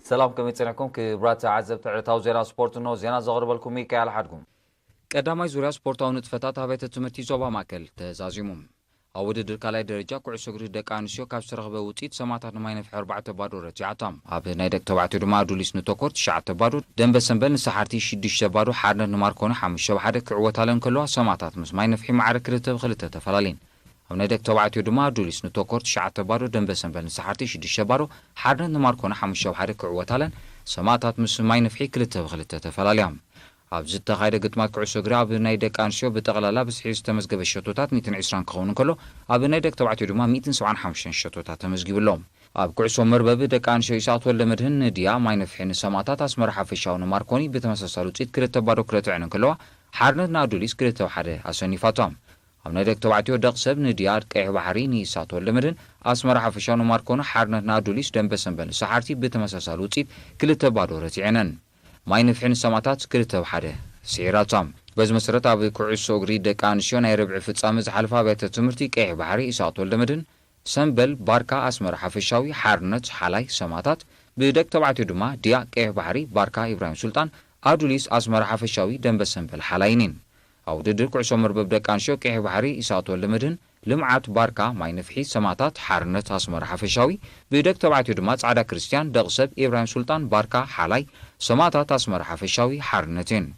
ሰላም፣ ከመይ ጸኒሕኩም ክቡራት ተዓዘብቲ ዕለታዊ ዜና ስፖርት? እንሆ ዜና ዘቕርበልኩም ሚካኤል ሓድጉ። ቀዳማይ ዙርያ ስፖርታዊ ንጥፈታት ኣብያተ ትምህርቲ ዞባ ማእከል ተዛዚሙ። ኣብ ውድድር ካልኣይ ደረጃ ኩዕሶ እግሪ ደቂ ኣንስትዮ ካብ ዝተረኽበ ውጽኢት ሰማእታት ንማይ ነፍሒ ኣርባዕተ ባዶ ረቲዓታ። ኣብ ናይ ደቂ ተባዕትዮ ድማ ኣዱሊስ ንቶኮር ትሽዓተ ባዶ፣ ደንበ ሰንበል ንሰሓርቲ ሽዱሽተ ባዶ፣ ሓርነት ንማርኮኒ ሓሙሽተ ብ ሓደ ክዕወታለን ከለዋ ሰማእታት ምስ ማይ ነፍሒ ማዕረ ክልተ ብ ክልተ ተፈላለየን። ኣብ ናይ ደቂ ተባዕትዮ ድማ ኣዱሊስ ንቶኮር ትሽዓተ ባዶ፣ ደንበ ሰንበል ንሰሓርቲ ሽዱሽተ ባዶ፣ ሓርነት ንማርኮኒ ሓሙሽተ ብ ሓደ ክዕወታለን ሰማእታት ምስ ማይ ነፍሒ ክልተ ብ ክልተ ተፈላለያ። ኣብ ዝተኻየደ ግጥማት ኩዕሶ እግሪ ኣብ ናይ ደቂ ኣንስትዮ ብጠቕላላ ብዝሒ ዝተመዝገበ ሸቶታት ሚእትን ዕስራን ክኸውን እንከሎ፣ ኣብ ናይ ደቂ ተባዕትዮ ድማ ሚእትን ሰብዓን ሓሙሽተን ሸቶታት ተመዝጊቡ ኣሎ። ኣብ ኩዕሶ መርበብ ደቂ ኣንስትዮ ኢሳት ወልደ መድህን ንድያ ማይ ነፍሒ ንሰማእታት ኣስመራ ሓፈሻዊ ንማርኮኒ ብተመሳሳሊ ውፅኢት ክልተ ባዶ ክረትዐን እንከለዋ፣ ሓርነት ንኣዱሊስ ክልተ ብ ሓደ ኣሰኒፋታ። ኣብ ናይ ደቂ ተባዕትዮ ደቂ ሰብ ንድያ ቀይሕ ባሕሪ ንኢሳት ወልደ መድህን ኣስመራ ሓፈሻዊ ንማርኮኒ፣ ሓርነት ንኣዱሊስ ደንበ ሰንበል ንሰሓርቲ ብተመሳሳሊ ውፅኢት ክልተ ባዶ ረቲዐነን። ማይ ነፍሒ ንሰማእታት ክልተ ብ ሓደ ስዒራታ። በዚ መሰረት ኣብ ኩዕሶ እግሪ ደቂ ኣንስትዮ ናይ ርብዒ ፍጻመ ዝሓለፈ ኣብያተ ትምህርቲ ቀይሕ ባሕሪ ኢሳት ወልደ መድህን ሰንበል ባርካ ኣስመራ ሓፈሻዊ፣ ሓርነት ሓላይ ሰማእታት፣ ብደቂ ተባዕትዮ ድማ ድያ ቀይሕ ባሕሪ ባርካ ኢብራሂም ሱልጣን፣ ኣዱሊስ ኣስመራ ሓፈሻዊ ደንበ ሰንበል ሓላይን እየን። ኣብ ውድድር ኩዕሶ መርበብ ደቂ ኣንስትዮ ቀይሕ ባሕሪ ኢሳት ወልደ መድህን፣ ልምዓት ባርካ ማይ ነፍሒ ሰማእታት፣ ሓርነት ኣስመራ ሓፈሻዊ፣ ብደቂ ተባዕትዮ ድማ ጻዕዳ ክርስትያን ደቂ ሰብ ኢብራሂም ሱልጣን ባርካ ሓላይ ሰማእታት ኣስመራ ሓፈሻዊ ሓርነት እየን።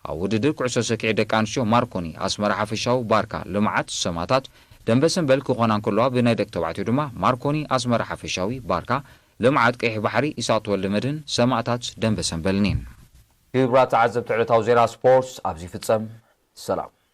ኣብ ውድድር ኩዕሶ ሰኪዕ ደቂ ኣንስትዮ ማርኮኒ ኣስመራ ሓፈሻዊ ባርካ ልምዓት ሰማእታት ደንበ ሰንበል ክኾና እንከለዋ፣ ብናይ ደቂ ተባዕትዮ ድማ ማርኮኒ ኣስመራ ሓፈሻዊ ባርካ ልምዓት ቀይሕ ባሕሪ ኢሳት ወልደ መድህን ሰማእታት ደንበ ሰንበልን እየን። ክቡራት ተዓዘብቲ ዕለታዊ ዜና ስፖርት ኣብዚ ይፍጸም። ሰላም።